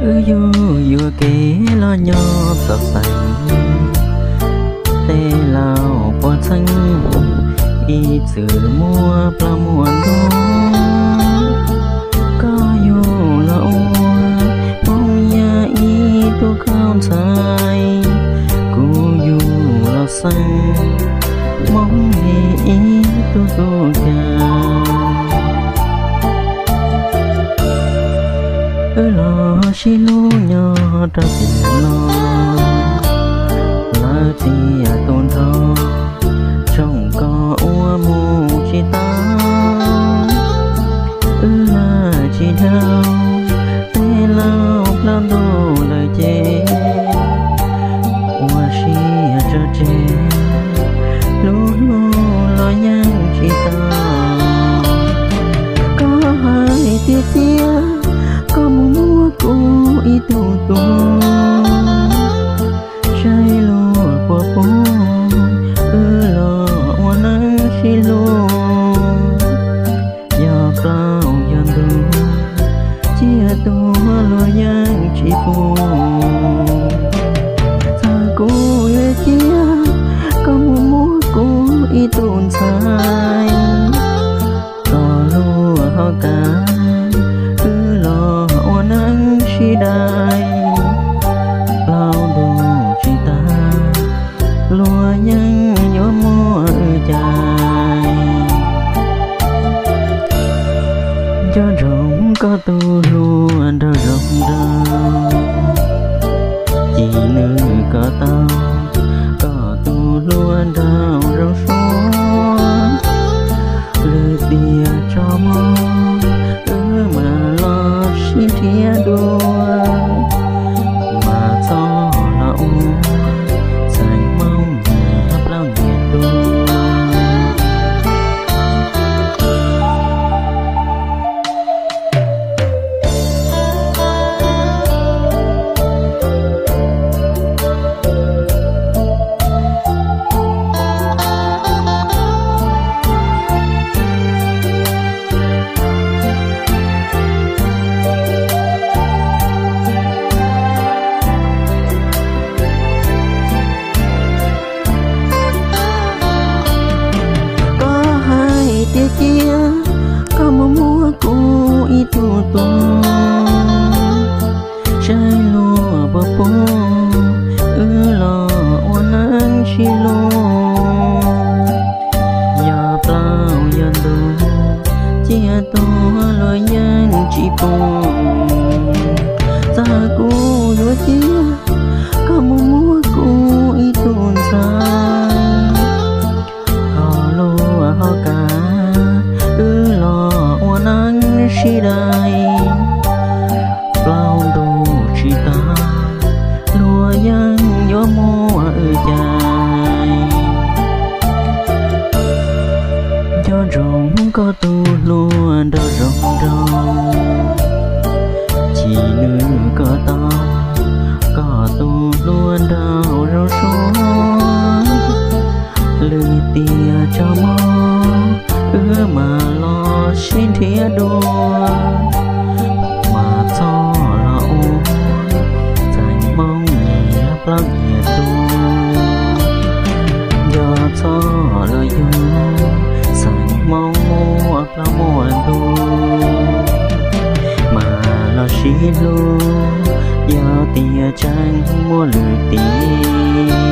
Wb yug yuav kev los nyob txom txais, tej laus puav txheeb ib txwm muaj plaub muaj ntug. Koj yug los ua Hmoob Yaj ib tug khaub ntxhais, kuv yug los xeeb Hmoob Mem ib tug tub cag. Wb los sib hlub nyob rau tiam no, lawv tias tus nraug tshooj koj ua mus tsis tau. Wb laj tsis dhau, tej laus plaub ntug lawm ces ua siab tso tseg, hlub hlub los yeej tsis tau. Koj hais tias cia koj mus muaj kuv ib tug tuag, saib luag puas pub wb los ua neej sib hlub. Yog plaub yog ntug, cia tuag luag yeej tsis pub. Txawm kuv yuav cia koj mus muaj kuv ib tug ntxhais, txog luag ho kav wb los ua neej sib dai. Plaub ntug tsis tag, luag yeej yuav muab wb cais. Nco ntsoov koj tus hluas nraug zoo nraug, cia nws kom tau koj tus hluas nraug zoo suab. Lwm tiam tso mog, wb mam los sib nrhiav dua, mas txhob los ua txheeb Hmoob nyias plaub nyias tuag. Koj hais tias cia koj mus muaj kuv ib tug tuag, saib luag puas pub wb los ua neej sib hlub. Yog plaub yog ntug, cia tuag luag yeej tsis pub. Txawm kuv yuav cia koj mus muaj kuv ib tug ntxhais, ho luag ho kav wb los ua neej sib dai. Plaub ntug tsis tag, luag yeej yuav muab wb cais. Nco ntsoov koj tus hluas nraug zoo nraug, cia nws kom tau koj tus hluas nraug zoo suab. Lwm tiam tso mog, wb mam los sib nrhiav dua, mas txhob los ua txheeb Hmoob nyias plaub nyias tuag. Yog txhob los yug txheeb Hmoob muaj plaub muaj ntug, mas los sib hlub, yog tias tseem muaj lwm tiam.